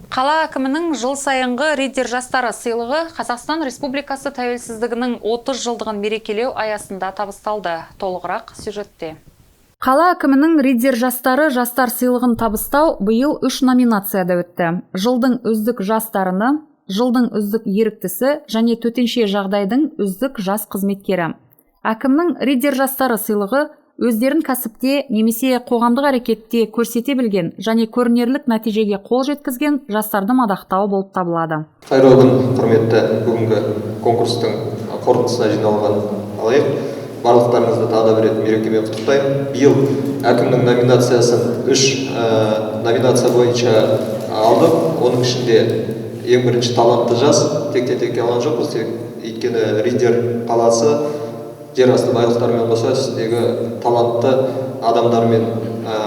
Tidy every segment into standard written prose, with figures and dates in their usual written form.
Қала әкімінің жыл сайынғы «Риддер жастары» сыйлығы Қазақстан Республикасы тәуелсіздігінің 30 жылдығын мерекелеу аясында табысталды. Толығырақ сюжетте. Қала әкімінің «Риддер жастары» жастар сыйлығын табыстау биыл үш номинацияда өтті. Жылдың үздік жас дарыны, жылдың үздік еріктісі және төтенше жағдайдың үздік жас қызметкері. Әкімнің «Риддер жастары» сыйлығы өздерін кәсіпте немесе қоғамдық әрекетте көрсете білген және көрінерлік нәтижеге қол жеткізген жастарды мадақтау болып табылады. Қайырлы күн, құрметті бүгінгі конкурстың қорытындысына жиналған халайық! Барлықтарыңызды тағы да бір рет мерекемен құттықтаймын. Биыл әкімнің номинациясын үш номинация бойынша алдық. Оның ішінде ең бірінші талантты жас. Тектен текке алған жоқпыз тек, өйткені Риддер қаласы жер асты байлықтарымен қоса үстіндегі талантты адамдармен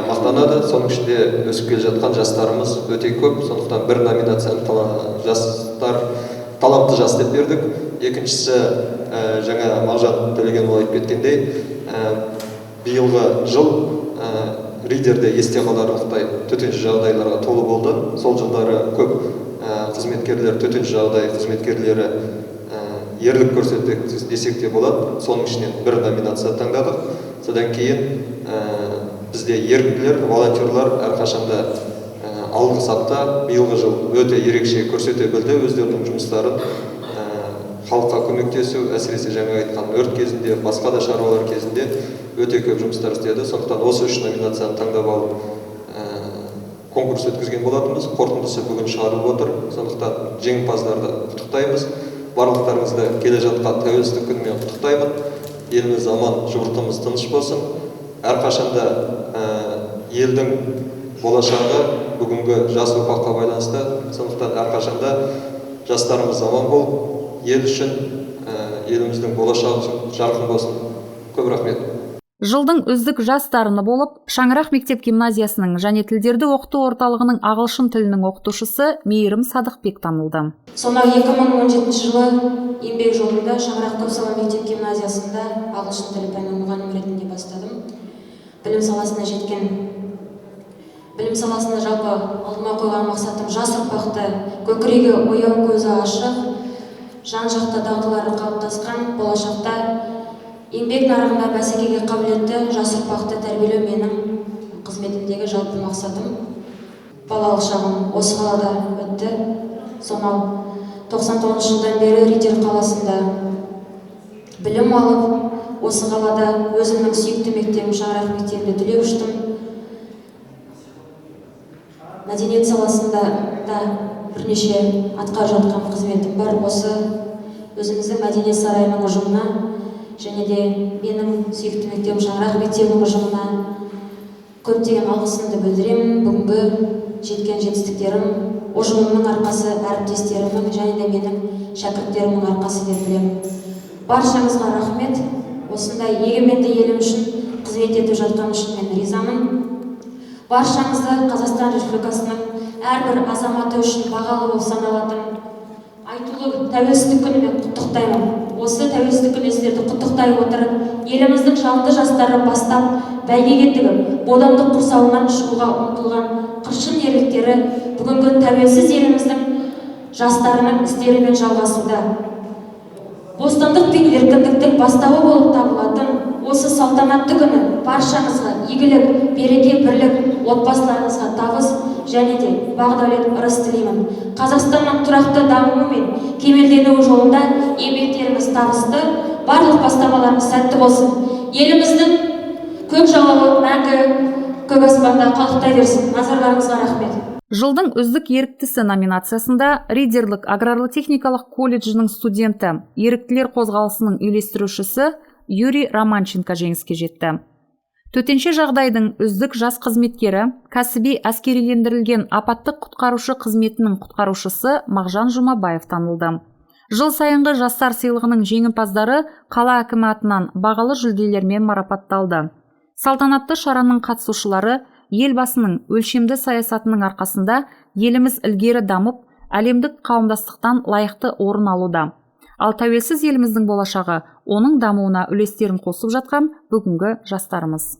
мақтанады. Соның ішінде өсіп келе жатқан жастарымыз өте көп. Сондықтан бір номинацияны жастар, талантты жас деп бердік. Екіншісі, жаңа Мағжан Төлегенұлы айтып кеткендей, биылғы жыл Риддерде есте қаларлықтай төтенше жағдайларға толы болды. Сол жылдары көп қызметкерлер, төтенше жағдай қызметкерлері ерлік көрсетті десек те болады. Соның ішінен бір номинация таңдадық. Содан кейін бізде еріктілер, волонтерлар әрқашанда алдыңғы сапта. Биылғы жыл өте ерекше көрсете білді өздерінің жұмыстарын, халыққа көмектесу, әсіресе жаңа айтқан өрт кезінде, басқа да шаруалар кезінде өте көп жұмыстар істеді. Сондықтан осы үш номинацияны таңдап алып, конкурс өткізген болатынбыз. Қорытындысы бүгін шығарылып отыр. Сондықтан жеңімпаздарды құттықтаймыз. Барлықтарыңызды келе жатқан Тәуелсіздік күнімен құттықтаймын. Еліміз аман, жұртымыз тыныш болсын. Әрқашанда елдің болашағы бүгінгі жас ұрпаққа байланысты. Сондықтан әрқашанда жастарымыз аман болып, ел үшін, еліміздің болашағы үшін жарқын болсын. Көп рахмет. Жылдың үздік жас дарыны болып Шаңырақ мектеп гимназиясының және тілдерді оқыту орталығының ағылшын тілінің оқытушысы Мейірім Садықбек танылды. Сонау 2017 жылы еңбек жолымда Шаңырақ көпсалалы мектеп гимназиясында ағылшын тілі пәнінің мұғалімі ретінде бастадым. Білім саласына жеткен, білім саласында жалпы алдыма қойған мақсатым: жас ұрпақты көкірегі ояу, көзі ашық, жан жақты дағдылары қалыптасқан, болашақта еңбек нарығында бәсекеге қабілетті жас ұрпақты тәрбиелеу менің қызметімдегі жалпы мақсатым. Балалық шағым осы қалада өтті. Сонау 99 жылдан бері Риддер қаласында білім алып, осы қалада өзімнің сүйікті мектебім, Шаңырақ мектебінде түлеп ұштым. Мәдениет саласында да бірнеше атқарып жатқан қызметім бар. Осы өзіміздің мәдениет сарайының ұжымына және де менің сүйікті мектебім, Шаңырақ мектебінің ұжымына көптеген алғысымды білдіремін. Бүгінгі жеткен жетістіктерім ұжымымның арқасы, әріптестерімнің және де менің шәкірттерімнің арқасы деп білемін. Баршаңызға рахмет! Осындай егеменді елім үшін қызмет етіп жатқан үшін мен ризамын. Баршаңызды Қазақстан Республикасының әрбір азаматы үшін бағалы болып саналатын айтулы Тәуелсіздік күнімен құттықтаймын. Осы Тәуелсіздік күні сіздерді құттықтай отырып, еліміздің жалынды жастары бастап бәйгеге тігіп, бодандық құрсауынан шығуға ұмтылған қыршын ерліктері бүгінгі тәуелсіз еліміздің жастарының істерімен жалғасуда. Бостандық пен еркіндіктің бастауы болып табылатын осы салтанатты күні баршаңызға игілік, береке, бірлік, отбасыларыңызға табыс және де бақ дәулет, ырыс тілеймін. Қазақстанның тұрақты дамуы мен кемелденуі жолында еңбектеріңіз табысты, барлық бастамаларыңыз сәтті болсын! Еліміздің көк жалауы мәңгі көк аспанда қалықтай берсін! Назарларыңызға рахмет! Жылдың үздік еріктісі номинациясында Риддерлік аграрлы-техникалық колледжінің студенті, еріктілер қозғалысының үйлестірушісі Юрий Романченко жеңіске жетті. Төтенше жағдайдың үздік жас қызметкері кәсіби әскерилендірілген апаттық құтқарушы қызметінің құтқарушысы Мағжан Жұмабаев танылды. Жыл сайынғы жастар сыйлығының жеңімпаздары қала әкімі атынан бағалы жүлделермен марапатталды. Салтанатты шараның қатысушылары Елбасының өлшемді саясатының арқасында еліміз ілгері дамып, әлемдік қауымдастықтан лайықты орын алуда. Ал тәуелсіз еліміздің болашағы – оның дамуына үлестерін қосып жатқан бүгінгі жастарымыз.